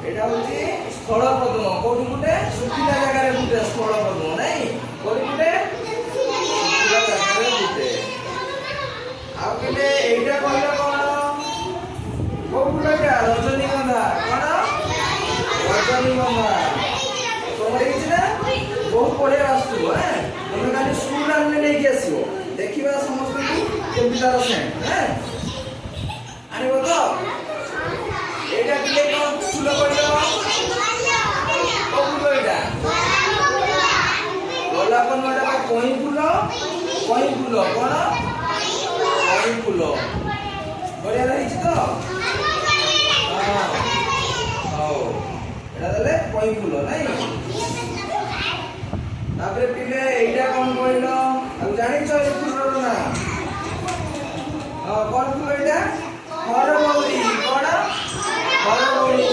ଏଇଟା ହଉଛି ସ୍ଥଳ ପଦ୍ମ। କୋଉଠି ଫୁଟେ? ଶୁଖିଲା ଜାଗାରେ ଫୁଟେ ସ୍ଥଳ ପଦ୍ମ, ନାଇଁ? କୋଉଠି ଫୁଟେ? ଶୁଖିଲା ଜାଗାରେ ଫୁଟେ। ଆଉ ପିଲେ, ଏଇଟା କହିଲ କଣ? କୋଉ ଫୁଲ ଏଇଟା? ରଜନୀଗନ୍ଧା। କଣ? ରଜନୀଗନ୍ଧା। ତମର ହେଇଛି ନା? ବହୁତ ବଢିଆ ଆସୁଥିବ। ଏଁ, ତମେ କାଲି ସ୍କୁଲ ଆଣିଲେ ନେଇକି ଆସିବ, ଦେଖିବା ସମସ୍ତଙ୍କୁ କେମିତି ତାର ସେଣ୍ଟ। ଏଁ, ଆଣିବ ତ? ଏଇଟା ପିଲେ କଣ ଫୁଲ କହିଲ? କୋଉ ଫୁଲ ଏଇଟା? ଗୋଲାପ ନୁହଁ, ଏଇଟା ବା କଇଁ ଫୁଲ। କଇଁ ଫୁଲ। କଣ? କଇଁ ଫୁଲ। ବଢିଆ ହେଇଛି ତ? ହଁ, ହଉ। ଏଇଟା ତାହେଲେ କଇଁ ଫୁଲ, ନାଇଁ? ତାପରେ ପିଲେ, ଏଇଟା କଣ କହିଲ? ଆଉ ଜାଣିଛ ଏଇ ଫୁଲର ନାଁ? ହଁ, କଣ ଫୁଲ ଏଇଟା? ହରଗୌରୀ। କଣ? ହରଗୌରୀ।